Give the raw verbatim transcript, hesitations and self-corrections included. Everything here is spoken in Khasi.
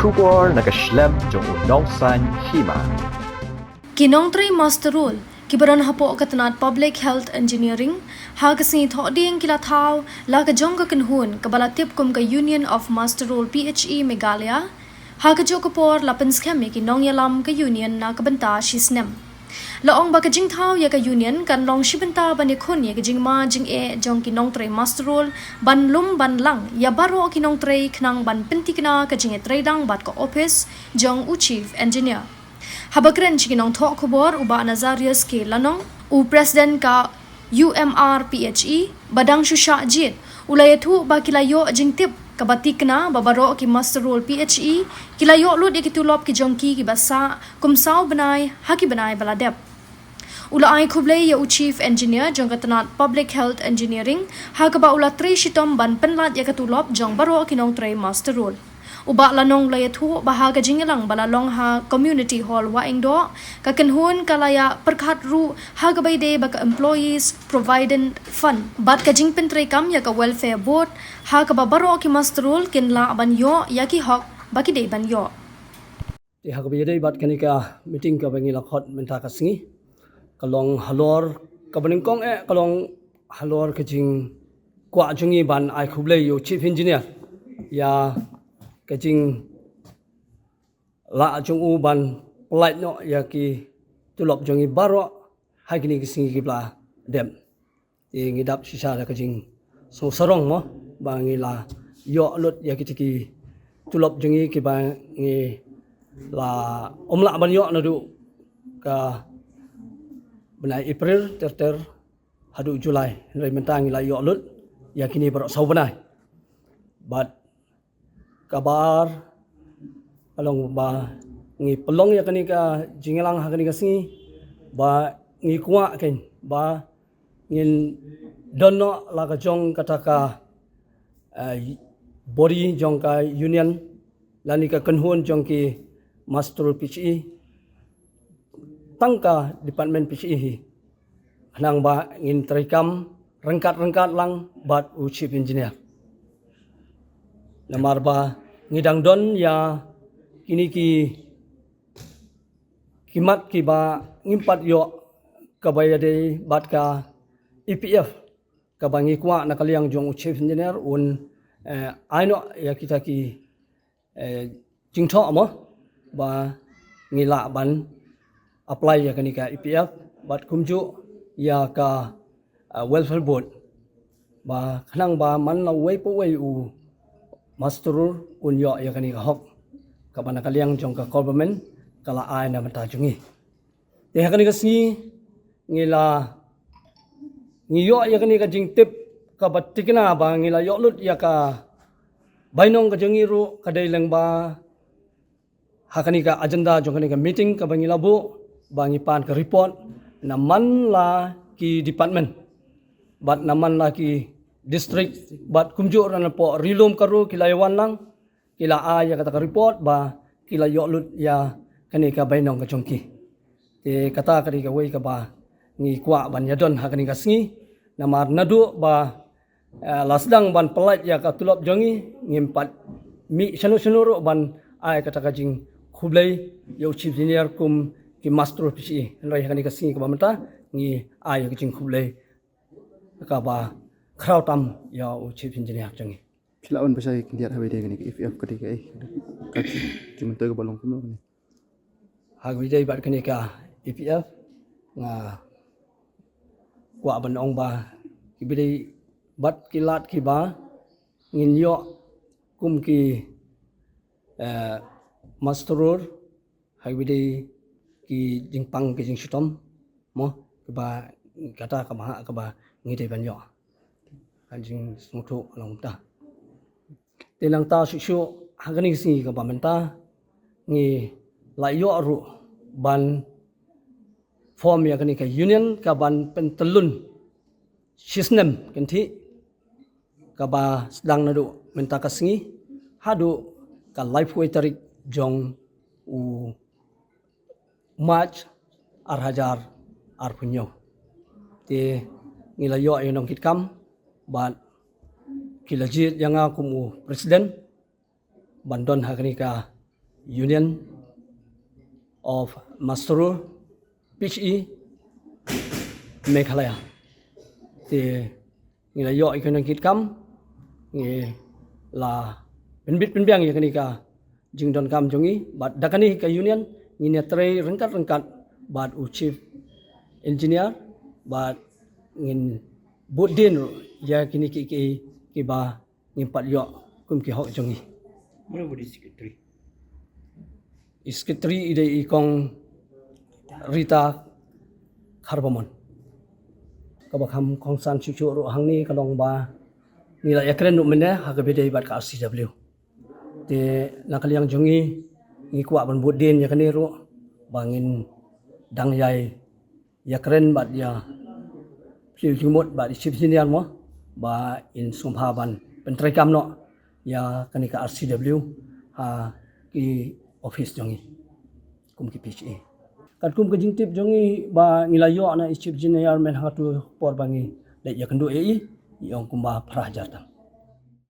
Khubor na ka shlem jong u nongsan hima. Ki nongtrei muster roll kiba don hapoh ka tnat Public Health Engineering ha ka sngi Thohdieng ki la thaw la ka jong ka kynhun kaba la tip kum ka Union of Muster Roll P H E Meghalaya. Ha kajuh ka por la pynskhem ïa ki nongïalam ka Union na ka bynta shi snem. La ong ba ka jingthaw ïa ka Union kan long shi bynta ban ïakhun ïa ka jingma jingeh jong ki nongtrei muster roll, ban lum ban lang ïa baroh ki nongtrei khnang ban pynthikna ka jingïatreidang bad ka ophis jong u Chief Engineer. Haba kren sha ki nongthoh khubor u Bah Nazarius K Lanong, u President ka U M R P H E, ba dang shu shah jied, u la ïathuh ba ki la ïoh jingtip kaba thikna ba baroh ki muster roll P H E ki la ïoh lut ïa ki tulop ki jong ki kiba sah kum saw bnai ha ki bnai ba la dep. U la ai khublei ïa u Chief Engineer jong ka tnat Public Health Engineering ha kaba u la trei shitom ban pynlait ïa ka tulop jong baroh ki nongtrei muster roll. U Bah Lanong u la ïathuh ba ha ka jingïalang ba la long ha Community Hall Wahingdoh, ka kynhun ka la ïa pyrkhat ruh ha kaba ïadei bad ka Employees Provident Fund bad ka jingpyntreikam ïa ka Welfare Board ha kaba baroh ki muster roll kin lah ban ïoh ïa ki hok ba ki dei ban ïoh. Te ha kaba ïadei bad kane ka meeting kaba ngi la khot mynta ka sngi, ka long halor kaba nyngkong, eh, ka long halor ka jingkwah jong ngi ban ai khublei ïa u Chief Engineer ïa ka jinglah jong u ban pynlait noh ïa ki tulop jong ngi baroh ha kine ki sngi kiba la dep. Te ngi dap shisha da ka jingsngewsarong mo ba ngi la ïoh lut ïa kita ki tulop jong ngi kiba ngi la ym lah ban ïoh naduh ka bnai April ter ter haduh July. Hynrei mynta ngi la ïoh lut ïa kine baroh saw bnai. Bad kaba ar ka long ba ngi pynlong ïa kane ka jingïalang ha kane ka sngi ba ngi kwah kein ba ngin don noh la ka jong kata ka, eh, body jong ka Union lane ka kynhun jong ki muster roll P H E tang ka Department P H E hi. Khnang ba ngin treikam ryngkat-ryngkat lang bad u Chief Engineer. Namar ba ngi dang don ïa kine ki, ki mat kiba ngim pat ïoh kaba ïadei bad ka E P F kaba ngi kwah na ka liang jong u Chief Engineer un, eh, ai noh ïa kita ki eh, jingthoh mo ba ngi lah ban apply ïa kane ka E P F bad kumjuh ïa ka, eh, Welfare Board ba khnang ba man la uwei pa uwei u muster roll un ïoh ïa kane ka hok kaba na ka liang jong ka government ka la ai na bynta jong ngi. Te ha kane ka sngi ngi la, ngi ïoh ïa kane ka jingtip kaba thikna ba ngi la ïoh lut ïa ka bainong ka jong ngi ruh ka dei lyngba ha kane ka agenda jong kane ka meeting kaba ngi la buh ba ngi pan ka report na man la ki department bad na man la ki district bad kumjuh ruh na poh ri lum ka ruh ki la ïa wan lang ki la ai ïa kata ka report ba ki la ïoh lut ïa kane ka bainong ka jong ki. Te kata ka dei kawei kaba ngi kwah ban ïa don ha kane ka sngi namar naduh ba, eh, la sdang ban pynlait ïa ka tulop jong ngi ngim pat mih shano shano ruh ban ai kata ka jingkhublei ïa u Chief Engineer kum ki muster roll P H E. Hynrei ha kane ka sngi kaba mynta ngi ai ïa ka jingkhublei kaba khraw tam ïa u Chief Engineer jong ngi. Phi lah ban pynshai khyndiat ha kaba ïadei kane ka E P F ka dei kaei? Ka jingmyntoi kaba long kumno kane? Ha kaba ïadei bad kane ka E P F nga kwah ban ong ba kiba dei bad ki lad kiba ngin ïoh kum ki, eh, muster roll ha kaba ïadei ki jingpang ki jingshitom mo kaba kata kaba ha kaba ngi dei ban ïoh. Ka jingsngewthuh long kumta. Te nangta shuh shuh ha kane ka sngi kaba mynta ngi la ïoh ruh ban form ïa kane ka union kaban pyntyllun shisnem kynthih kaba sdang naduh mynta ka sngi haduh ka laiphew tarik jong u March ar hajar arphew hynñiew. Te ngi la ïoh ïa nongkitkam bad ki la jied ïa nga kum u president ban don ha kane ka Union of Mastro P H E Meghalaya. Te ngi la ïoh ïa kane ka jingdonkam, ngi la pynbit pynbiang ïa kane ka jingdonkam jong ngi bad da kane ka union ngin ïatrei ryngkat ryngkat bad u chief engineer bad ngin bud dien ruh ïa kine ki, ki, kiba ngim pat ïoh kum ki hok jong ngi. Mano ba dei secretary? I secretary i dei i Kong Rita Kharbamon. Kaba kham kongsan shuh shuh ruh hangne ka long ba ngi la ïakren ruh mynne ha kaba ïadei bad ka R C W. Te na ka liang jong ngi, ngi kwah ban bud dien ïa kane ruh ba ngin dang ïai ïakren bad ïa phi jingmut bad i chief engineer mo ba in sngewbha ban pyntreikam noh ïa kane ka R C W ha ki office jong ngi kum ki P H E. Katkum ka jingtip jong ngi ba ngi la ïoh na i chief engineer mynta ha tu por ba ngi leit ïakynduh ïa i, i ong kumba phra hajar tam.